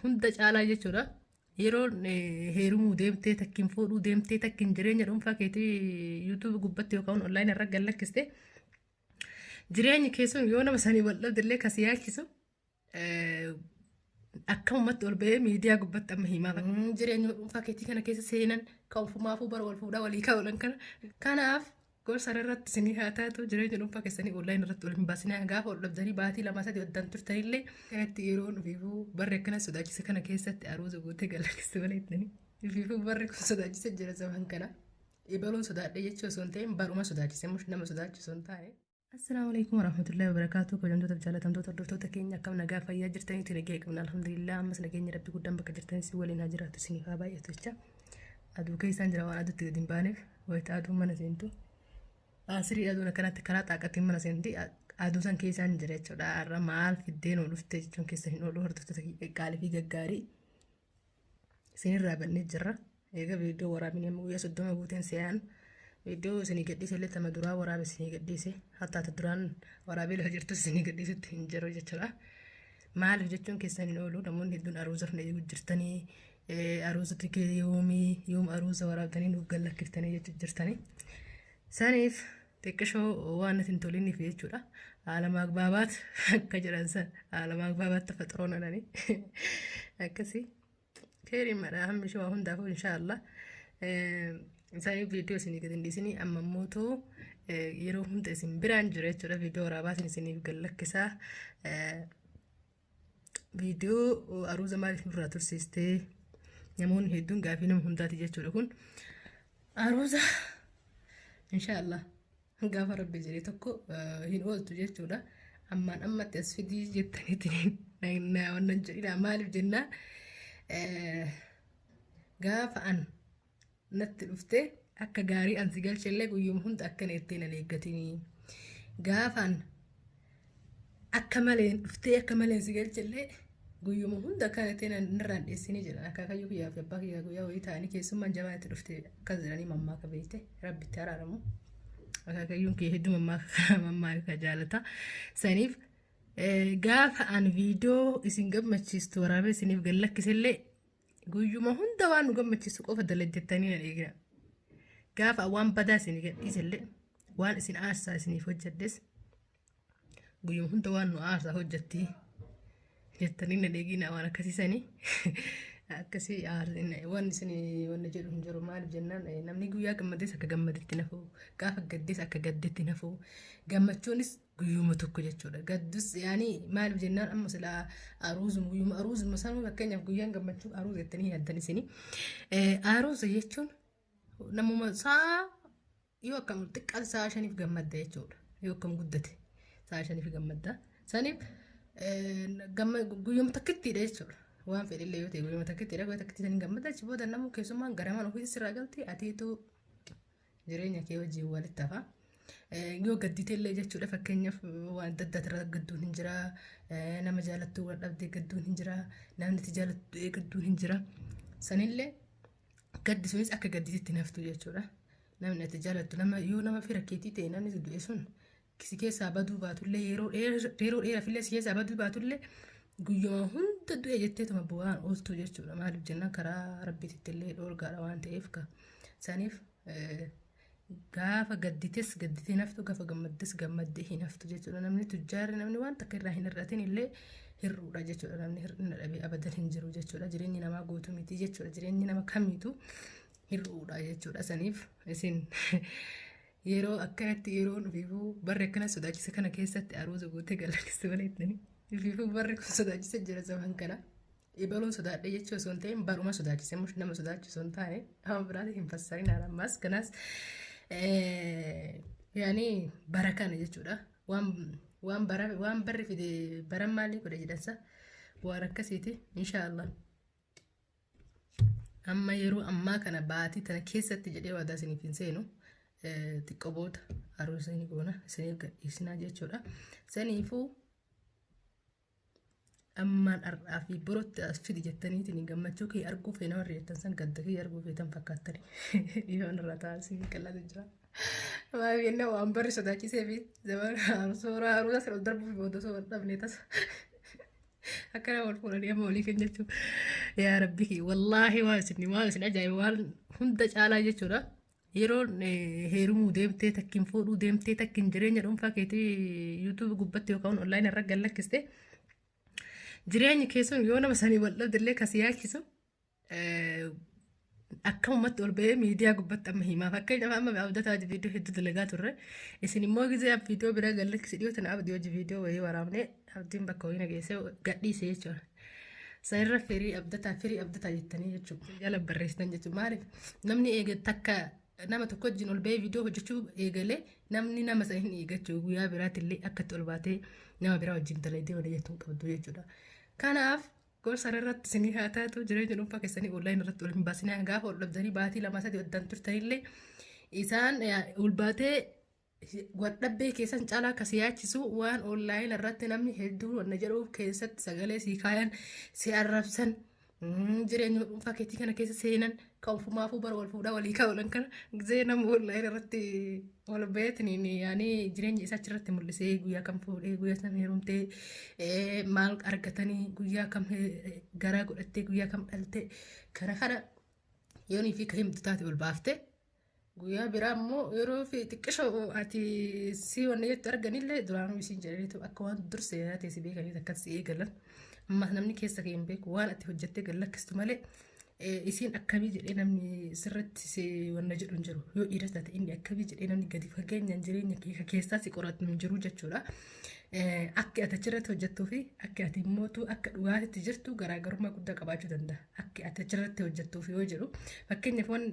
Hunda caalaa jechuudha. Yeroo heerumuu deemtee takkiin fuudhuu deemtee takkiin jireenya dhuunfaa keetii YouTube gubbatti yookaan online irra gad lakkiste jireenyi keessun yoo nama sanii wal dhabde illee kasi yaachisu akkamumatti ol ba'ee miidiyaa gubbatti amma himaa jireenya dhuunfaa keetii kana keessa seenan kan ofumaafuu bara wal fuudhaa walii kaa'uudhaan kana. Kanaaf gorsa irratti isinii haa taatu, jireenya dhuunfaa keessanii online irratti ol hin baasinaa. Gaafa ol dhabdanii baatii 2 3 addaan turtanillee kanatti yeroon ofiifuu barri akkana sodaachisa kana keessatti aruuza guutee galakkiste malee ittanii ofiifuu barri kun sodaachisa jira zaman kana. Ibaluun sodaadhe jechuu osoo hin ta'in baruma sodaachise nama sodaachisu hin taane. Assalaamu alaikum warahmatullahi wabarakatuh. Kabajamtoota fi jaalatamtoota hordoftoota keenya, akkam nagaa fayyaa jirtaniitu? Nagaya qabna, alhamdulillah. Ammas nageenya rabbi guddaan bakka jirtanis waliin haa jiraatu, isiniif haa baay'atu jecha. Aduu keessaan jira, waan aduutti gadi hin baaneef wayita aduun mana seentu. Asirii aduun akkanatti karaa xaaqatiin mana seenti, aduu san keessaan jira jechuudha. Har'a maal fiddee nu dhufte jechuun keessa hin oolu, hordoftoota qaalii fi gaggaarii. Isinirraa bannee jirra. Egaa viidiyoo waraabinee amma guyyaa 30 guuteen se'aan viidiyoo isinii gadhiise illee tama duraa waraabe isinii gadhiise, hatta ati duraan waraabee lafa jirtus isinii gadhiisutti hin jiru jechuudha. Maaliif jechuun keessan hin oolu, namoonni hedduun aruuzaaf na eegu jirtanii, aruuzatti kee yoomii yoom aruuza waraabdanii nuuf gallakkiftanii jechuu jirtanii. Saniif xiqqishoo waan natti hin toliniif jechuudha. Haala maagbaabaat akka jedhan san, haala maagbaabaat tafaxiroo nananii akkasii. Keeriin madhaa hammi ishee waa hundaafuu inshaallah. Isaanii viidiyoo isinii gadi hin dhiisinii, amma immoo yeroo hunda isin biraan jira jechuudha. Viidiyoo waraabaatiin isiniif gallakkisaa. Viidiyoo aruuza maaliif nurraa tursiistee? Namoonni hedduun gaafii nama hundaati jechuudha kun. Aruuza inshaallah gaafa rabbi jedhe tokko hin ooltu jechuudha. Ammaan ammatti as fidii jettaniitiin wannan jedhina, maaliif jennaan gaafa an natti dhuftee akka gaarii an si galchellee guyyuma hunda akkana jettee nan eeggatinii. Gaafa an akka maleen dhuftee akka maleen si galchellee guyyuma hunda akkana jettee narraan dheessinii jedhan. Akaakayyuu kiyyaa fi abbaa kiyyaa guyyaa wayii ta'anii keessummaan jabaa itti dhuftee akkas jedhanii mammaaka beekte, rabbitti araaramu. Akaakayyuun kee hedduu mammaaka jaalata. Saniif gaafa an viidiyoo isin gammachiistu waraabee isiniif gad lakkisellee guyyuma hunda waan nu gammachiisu qofa dalagdettanii na eegina. Gaafa waan badaa isin gadhiisellee, waan isin aarsaa isiniif hojjedhes guyyuma hunda waan nu aarsaa hojjetti jettanii na eegina. Waan akkasiisanii akkasii waan isin wanna jedhu hin jiru. Maaliif jennaan namni guyyaa gammadees akka gammadetti nafu, gaafa gaddees akka gaddetti nafu, gammachuunis guyyuma tokko jechuudha. Gaddus yaani maaliif jennaan amma silaa aruuzuma guyyuma aruuzuma sanuu, fakkeenyaaf guyyaan gammachuu aruuza jettanii yaaddan isini. Aruuza jechuun namuma sa'a yoo akkam xiqqaate sa'a 5f gammadda jechuudha. Yoo akkam guddate sa'a 5f gammadda. Saniif guyyuma takkittiidha jechuudha. Waan fedhillee yoo ta'e guyyuma takkittiidha. Guyyaa takkittii saniin gammadda, achi booda namuu keessummaan garamaan ofiis sirraa galti, atiitu jireenya kee wajjin walitti hafa. Yoo gaddite illee jechuudha, fakkeenyaaf waan adda addaa irraa gadduun hin jira, nama jaalattuu wal dhabdee gadduun hin jira, namni itti jaalattu gadduun hin jira. Sanillee gaddi sunis akka gaddititti naftu jechuudha. Namni ati jaalattu nama yoo nama fira keetii ta'e, namni du'e sun si keessaa baduu baatullee, yeroo dheeraaf illee si keessaa baduu baatullee, guyyuma hunda du'e jetteetuma bu'aan ooltu jechuudha. Maaliif jennaan karaa rabbiititti illee dhoorgaadha waan ta'eef. Saniif gaafa gaddites gadditee naftu, gaafa gammaddes gammaddee hin haftu jechuudha. Namni tujjaarri, namni waan takka irraa hin hir'atin illee hir'uudha jechuudha. Namni hir'ina dhabee abadan hin jiru jechuudha. Jireenyi namaa guutuu miti jechuudha. Jireenyi nama kamiitu hir'uudha jechuudha. Saniif isin yeroo akkanatti yeroon ofiifuu barri akkana sodaachisa kana keessatti aruuza guutee galakkiste malee ittanii ofiifuu barri kun sodaachisa jira zaman kana. Ibaluun sodaadhe jechuu osoo hin ta'in baruma sodaachise nama sodaachisu hin taane, nama biraati hin fassarin ammas kanaas yaani bara kana jechuudha. Waan bara waan barri fide baran maalii godhe jedhansa, waan akkasiiti inshaallah. Amma yeroo ammaa kana baatii tana keessatti jedhee waadaa isiniif hin seenu, xiqqoo booda aruusa ni goona, isiniif gadhiisnaa jechuudha. Saniifuu ammaan har'aa fi borootti as fidi jettaniitiin gammachuu kee arguu feena warri jettan san, gadda kee arguu feetan fakkaattanii dhiifama irraa ta'aa isin qallatu jira. Maaliif jennaan waan barri sodaachisee fi zaman suuraa aruusa sana ol darbuuf booda osoo wal dhabne tasa. Akkana wal fuudhanii amma walii kan jechuudha. Yaa Rabbi kiyya, wallaahi waan isin ajaa'iba waan hunda caalaa jechuudha. Yeroo heerumuu deemtee, takkiin fuudhuu deemtee, takkiin jireenya dhuunfaa keetii YouTube gubbatti yookaan online irra gallakkiste, jireenyi keessun yoo nama sanii wal dhabdellee kasi yaachisu akkamumatti ol ba'ee miidiyaa gubbatti amma himaa. Fakkeenyaaf, amma Abdataa viidiyoo hedduu dalagaa turre. Isin immoo gizee viidiyoo biraa gallakkisi dhiyoo tana Abdii hojii viidiyoo wayii waraabnee, Abdiin bakka wayii nageessee gadhiise jechuudha. Sanirra firii Abdataa, firii Abdataa jettanii jechuudha. Jala barreessitan jechuudha. Maaliif namni eega takka nama tokko wajjin ol ba'ee viidiyoo hojjechuu eegalee, namni nama sana hin eeggachuu, guyyaa biraatti illee akka itti ol baatee nama biraa wajjin dalagdee wal jettuu qabdu jechuudha. Kanaaf gorsa irratti isinii haa taatu, jireenya dhuunfaa keessanii online irratti ol hin baasinaa. Gaafa ol dhabdanii baatii 2, 3 addaan turtanillee, isaan ol baatee wadhabbee keessan caalaa akka si yaachisu waan online irratti namni hedduu wanna jedhuuf keessatti sagalee sii kaayan, si arrabsan, jireenya dhuunfaa keetii kana keessa seenan, kan ofumaafuu bara wal fuudhaa walii kaa'uudhaan kana gisee nama online irratti wal baheetiin yaani jireenya isaa achirratti mul'isee, guyyaa kam fuudhee, guyyaa kam heerumtee, maal argatanii, guyyaa kam garaa godhattee, guyyaa kam dhaltee, kana kana yoonii fi ka himtu taate ol baaftee, guyyaa biraa immoo yeroo fi xiqqishoo ati si wanna jettu arganillee, duraanuu isiin jedhaniitu akka waan dur seenaa ta'e si beekanii akkas si eegalan. Amma namni keessa kee hin beeku, waan ati hojjettee gad lakkistu malee isiin akkamii jedhee namni sirratti si wanna jedhu hin jiru. Yoo dhiiras taate, inni akkamii jedhee namni gadi fageenyaan jireenya kee keessaa si qoratu hin jiru jechuudha. Akki ati achirratti hojjettuu fi akki ati immootu akka dhugaatitti jirtu garaagarummaa guddaa qabaachuu danda'a. Akki ati achirratti hojjettuuf yoo jedhu, fakkeenyaaf waan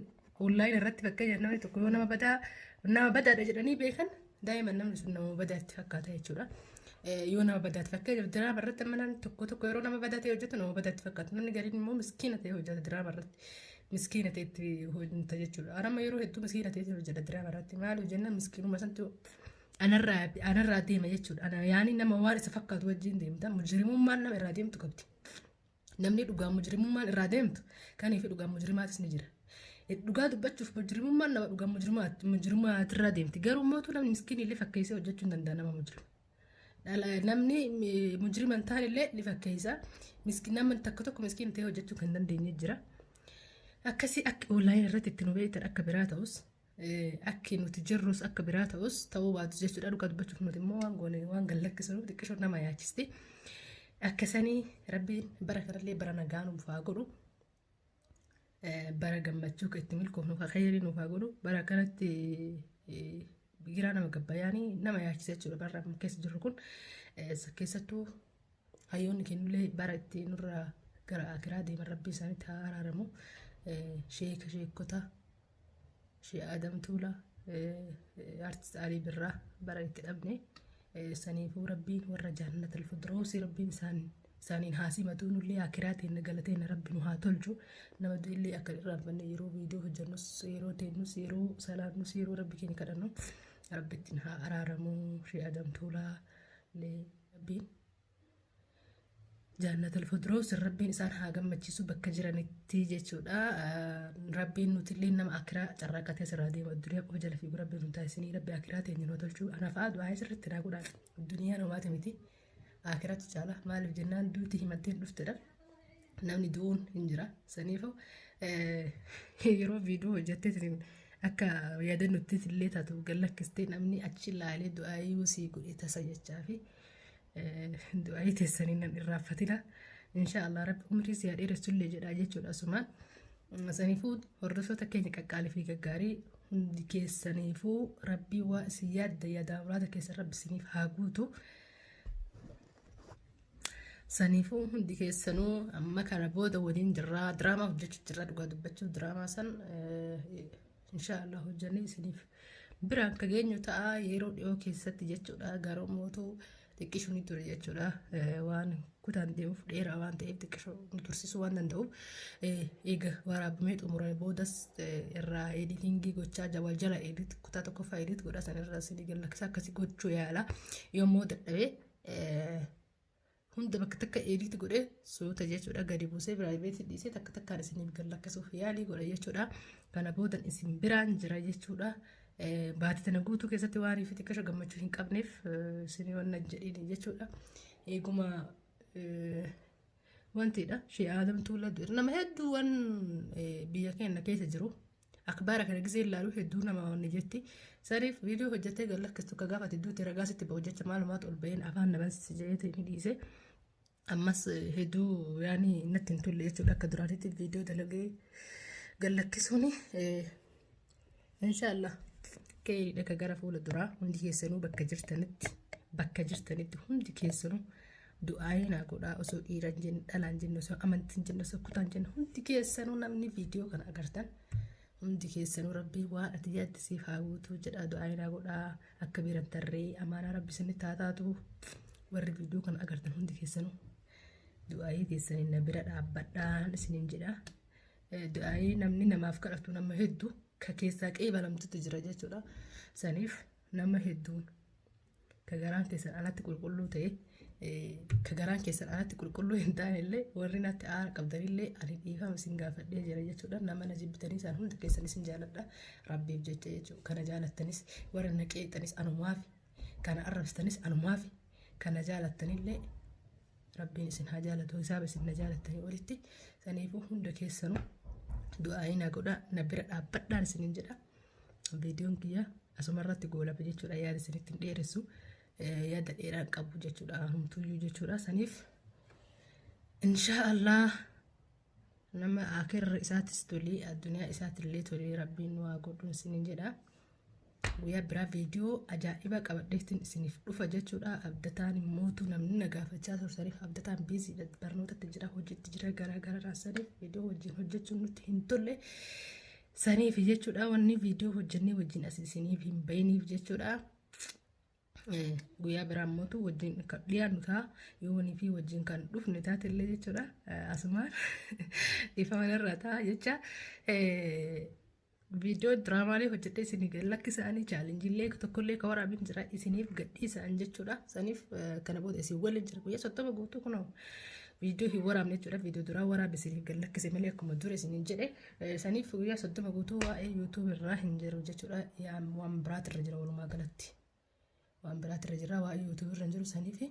online irratti, fakkeenyaaf namni tokko yoo nama badaa, nama badaadha jedhanii beekan, daa'ima namni sun nama badaatti fakkaata jechuudha. Yoo nama badaatti, fakkeenyaaf diraama irratti amma namni tokko tokko yeroo nama badaa ta'e hojjetu nama badaatti fakkaata. Namni gariin immoo miskiina ta'e hojjeta, diraama irratti. Miskiina ta'etti hojjeta jechuudha. Anamma yeroo hedduu miskiina ta'etti hojjeta diraama irratti. Maal hojjenna, miskiinuma santu anarraa deema jechuudha. Ana yaani nama waan isa fakkaatu wajjin deemta. Mujrimummaan nama irraa deemtu qabdi. Namni dhugaa mujrimummaan irraa deemtu kanii fi dhugaa mujrimaatis ni jira. Dhugaa dubbachuuf, mujrimummaan nama dhugaa mujrimaatirraa deemti. Garuu mootuu namni miskiin illee fakkeessee hojjechuu hin danda'a nama mujrima. Namni mujrima hin taane illee ni fakkeessa. Namni tokko tokko miskiin ta'ee hojjechuu kan dandeenye jira. Akkasii akka online irratti itti nu beektan akka biraa ta'us, akki nuti jirrus akka biraa ta'us ta'uu baatu jechuudha. Dhugaa dubbachuuf, nuti immoo waan goone waan gallakkisnuuf xiqqishoo nama yaachisti. Akkasanii Rabbiin bara kanallee bara nagaa nuuf haa godhu. Bara gammachuu kan itti milkoofnu kan khayrii nuuf haa godhu. Bara kanatti giraa nama gabbayaanii nama yaachisa jechuudha. Bara amma keessa jirru kun keessattuu hayyoonni kennullee bara itti nurraa gara akiraa deeman, Rabbi isaanitti haa araaramu. Sheeka sheekota, Shee Adam Tuulaa, Artist Alii Birraa bara itti dhabne. Saniifuu Rabbiin warra Jaannatal Firdawsii Rabbiin isaaniin haa simatu, nullee akiraa teenna galateena Rabbi nu haa tolchu. Nama illee akka irraanfanne, yeroo viidiyoo hojjannus, yeroo teennus, yeroo salaannus, yeroo Rabbi keenya kadhannu Rabbi ittiin haa araaramu. Shee Adam Tuulaa illee Rabbiin Jaannatal Firdaws Rabbiin isaan haa gammachiisu bakka jiranitti jechuudha. Rabbiin nuti illee nama akiraa carraaqatee asirraa deema, addunyaa qofa jala fiigu Rabbiin nu taasisinii. Rabbi akiraa teenya nu tolchuu. Ana fa'aa du'aa sirriitti naa godhaa. Duniyaan homaati miti. Akiraatu caala. Maaliif jennaan, duuti himatteen dhuftedha. Namni du'uun hin jira. Saniifuu yeroo viidiyoo hojjettee akka yaadannootti illee taatu gallakkistee, namni achi ilaalee du'aa sii godhe tasa jechaa fi du'aayii teessanii nan irraanfatina. Insha Allah Rabbi umrii si haa dheeressullee jedhaa jechuudha asumaan. Saniifuu hordoftoota keenya qaqqaalii fi gaggaarii, hundi keessaniifuu Rabbii waa isin yaadda yaadaa muraasa keessan Rabbi isiniif haa guutu. Saniifuu hundi keessanuu amma kana booda waliin jirraa, diraamaa hojjechuu jirra. Dhugaa dubbachuuf, diraamaa san insha Allah hojjannee isiniif biraan ka geenyu ta'a yeroo dhiyoo keessatti jechuudha. Garuu mootuu xiqqishuu ni ture jechuudha. Waan kutaan deemuuf dheeraa waan ta'eef, xiqqishuu nu tursiisuu waan danda'uuf, eega waraabamee xumurame boodas irraa editing gochaa wal jala edit, kutaa tokkoffaa edit godha, san irraa isinii gallakkisa, akkasii gochuu yaala. Yommuu dadhabee hunda bakka takka edit godhee suuta jechuudha gadi buusee private dhiisee takka takkaan isiniif gallakkisuuf yaalii godha jechuudha. Kana boodan isin biraan jira jechuudha. Baatii tana guutuu keessatti waan fi xiqqasho gammachuu hin qabneef isin wannan jedhiin jechuudha. Eeguma Wantiidha shee Aadam Tuulaa du'eera. Nama hedduu waan biyya keenya keessa jiru akbaara kana gisee ilaalu hedduu nama wanni jetti. Saniif viidiyoo hojjettee gad lakkistu ka gaafa ati duute ragaa sitti ba'u jecha maalumaatu ol baheen afaan na bansiise jedheetu inni dhiise. Ammas hedduu yaani natti hin tolle jechuudha akka duraatitti viidiyoo dalagee gad lakkisuuni. Inshaallah keeriidha ka gara fuula duraa hundi keessanuu bakka jirtanitti bakka jirtanitti hundi keessanuu du'aayii naa godhaa osoo dhiira hin jenne dhalaa hin jenne osoo amantii hin jenne osoo kutaa hin jenne hundi keessanuu namni viidiyoo kana agartan hundi keessanuu rabbii waan ati yaadde siif haa guutuu jedhaa du'aayii naa godhaa akka biran tarree amaanaa rabbi isinitti haa taatu warri viidiyoo kana agartan hundi keessanuu du'aayii keessaniin na bira dhaabbadhaan isiniin jedha. Du'aayii namni namaaf kadhatu nama hedduu ka keessaa qeebalamtutu jira jechuudha. Saniif nama hedduun ka garaan keessan alatti qulqulluu ta'e ka garaan keessan alatti qulqulluu hin taane illee warri natti aara qabdanillee ani dhiifama isin gaafadhee jira jechuudha. Nama na jibbitanii isaan hunda keessan isin jaaladha rabbiif jecha jechuudha. Kana jaalattanis warra na qeexanis anumaafi kana arrabsitanis anumaafi kana jaalattanillee Rabbiin isin haa jaalatu hisaaba isin na jaalattanii olitti saniifuu hunda keessanuu du'aa'ii na godhaa na bira dhaabbadhaan isinin jedha viidiyoon kiyya asuma irratti goolaba jechuudha yaada isinitti hin dheeressu yaada dheeraan qabu jechuudha humtuuyyuu jechuudha saniif inshaa Allah nama akirra isaatis tolii addunyaa isaatillee tolii rabbiin nu haa godhu isinin jedha. Guyyaa biraa viidiyoo ajaa'ibaa qabadheetiin isiniif dhufa jechuudha. Abdataan immootu namni na gaafachaa turtaniif abdataan biiziidha barnootatti jira hojiitti jira garaa garaa saniif viidiyoo wajjin hojjechuun nutti hin tolle saniif jechuudha. Wanni viidiyoo hojjennee wajjin as isiniif hin bayiniif jechuudha. Guyyaa biraa immootu wajjin kan dhiyaannu ta'a yoo wanii fi wajjin kan dhufne taatellee jechuudha. Asumaan dhiifama irraa ta'a jecha. Viidiyoo diraamaalee hojjedhee isinii gad lakkisaanii chaalenjiillee tokkollee ka waraabin jira isiniif gadhiisaan jechuudha. Saniif kana booda isin waliin jira guyyaa 30 guutuu kunoo viidiyoo hin waraabne jechuudha. Viidiyoo duraa waraabe isiniif gad lakkise malee akkuma dura isiniin jedhe. Saniif guyyaa 30 guutuu waa'ee YouTube irraa hin jiru jechuudha. Waan biraatirra jira walumaa galatti. Waan biraatirra jira waa'ee YouTube irra hin jiru saniif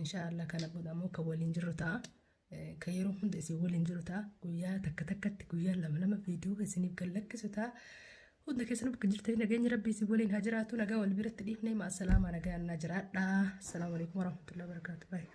inshaallah kana booda ammoo kan waliin jirru ta'a. Kan yeroo hunda isin waliin jiru ta'a. Guyyaa takka takkatti guyyaa lama lama viidiyoo isiniif gad lakkisu ta'a. Hunda keessanuu bakka jirtanii nageenyi rabbii isin waliin haa jiraatu. Nagaa wal biratti dhiifnee ma'assalaamaa nagaa annaa jiraadha. Assalaamu alaikum warahmatullahi wabarakatuh. Bye.